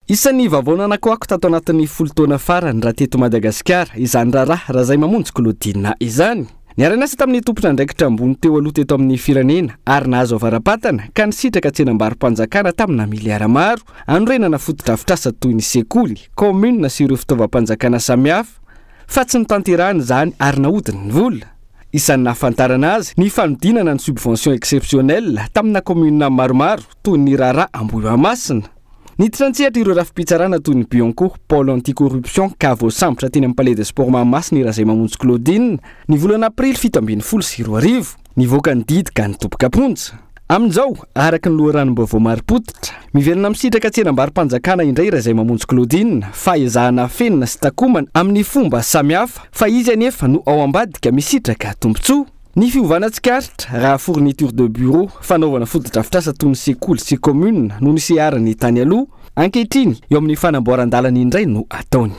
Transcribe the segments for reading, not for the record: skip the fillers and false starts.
Isan'ny vaovao nanakoako tato anatin'ny 10 taona farany raha teto Madagasikara izany raharaha Razaimamonjy Claudine izany. Niara-niasa tamin'ny tompon'andraikitra ambony teo aloha teto amin'ny firenena ary nahazo avara-patana ka nisitraka tsenam-barom-panjakana tamina miliara maro hanorenana fotodrafitrasa toy ny sekoly, kaominina sy ireo fitaovam-panjakana samihafa fa tsy notanterahina izany ary nahodiny ny vola. Isan'ny nahafantarana azy ny fanodinana ny subvention exceptionnelle tamina kaominina maromaro toy ny raharaha Ambohimahamasina. Niditra an-tsehatra ireo rafi-pitsarana toy ny Bianco, Pôle anti-corruption ka voasambotra teny amin'ny Palais des Sports Mahamasina i Razaimamonjy Claudine ny volana aprily 2017. Nivoaka ny didy ka nitoboka am-ponja. Amin'izao, araka ny loharanom-baovao marim-pototra, miverina misitraka tsenam-barom-panjakana indray i Razaimamonjy Claudine fa ezahana afenina sy takomana amin'ny fomba samihafa fa izy anefa no ao ambadika misitraka tombontsoa. Ny fiovana tsikaritra raha fourniture de bureau, fanaovana fotodrafitrasa toy ny sekoly sy commune no niseharany tany aloha, ankehitriny eo amin'ny fanamboaran-dalana indray no ataony.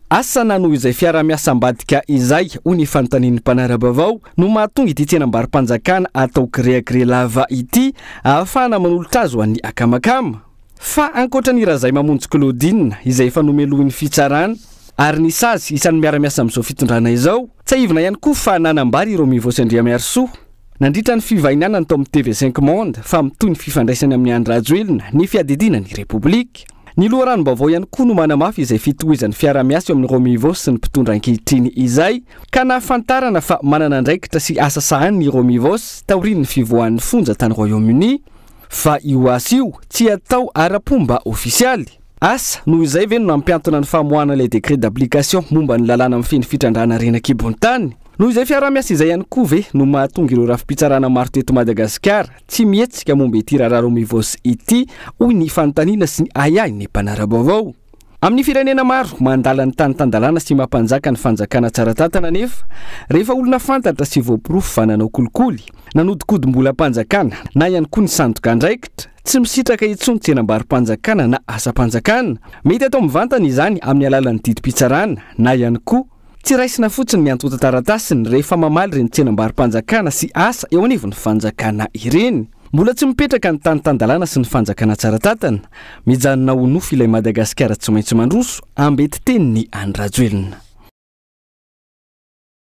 Asa na noho izay fiaraha-miasa ambadika izay, hoy ny fanontanian'ny mpanara-baovao, no mahatonga ity tsenam-barom-panjakana atao gré à gré lava ity ahafahana manolotra azy ho an'ny akamakama. Fa ankoatra ny Razaimamonjy Claudine izay efa nomelohin'ny fitsarana ary ny sazy isan'ny miara-miasa amin'izao fitondrana izao, tsiahivina ihany koa fa nanambara i Romivos Andriamiarisoa nandritra ny fivahinianany tao amin'ny TV Cinq Monde fa mitohy ny fifandraisany amin'i Andry Rajoelina ny fiadidiana ny Repoblika. Ny loharanom-baovao ihany koa no manamafy izay fitohizan'ny fiaraha-miasa eo amin'i Romivos sy ny mpitondra ankehitriny izay ka nahafantarana fa manana andraikitra sy asa sahaniny i Romivos taorian'ny fivoahan'ny fonja tany Royaume-Uni. Fa io asa io tsy atao ara-pomba ofisialy. Asa, noho izay ve no nampiantona ny famoahana ilay décret d'application momba ny lalàna mifehy ny fitrandrahana harena an-kibon'ny tany? Noho izay fiaraha-miasa izay ihany koa ve no mahatonga ireo rafi-pitsarana maro teto Madagasikara tsy mihetsika momba ity raharaha Romivos ity, hoy ny fanontaniana sy ny ahiahin'ny mpanara-baovao. Amin'ny firenena maro mandala ny tany tan-dalàna sy mampanjaka ny fanjakana tsara tantana anefa, rehefa olona fantatra sy voaporofo fa nanao kolikoly, nanodinkodim-bolam-panjakana na ihany koa nisandoka andraikitra, tsy misitraka intsony tsenam-barom-panjakana na asam-panjakana. Mety atao mivantana izany amin'ny alalan'ny didim-pitsarana na ihany koa tsy raisina fotsiny ny antontan-taratasiny rehefa mamaly ireny tsenam-barom-panjakana sy asa eo anivon'ny fanjakana ireny. Mbola tsy mipetraka ny tany tan-dalàna sy ny fanjakana tsara tantana. Mijanona ho nofy ilay Madagasikara tsy maintsy mandroso, ambeti-tenin'i Andry Rajoelina.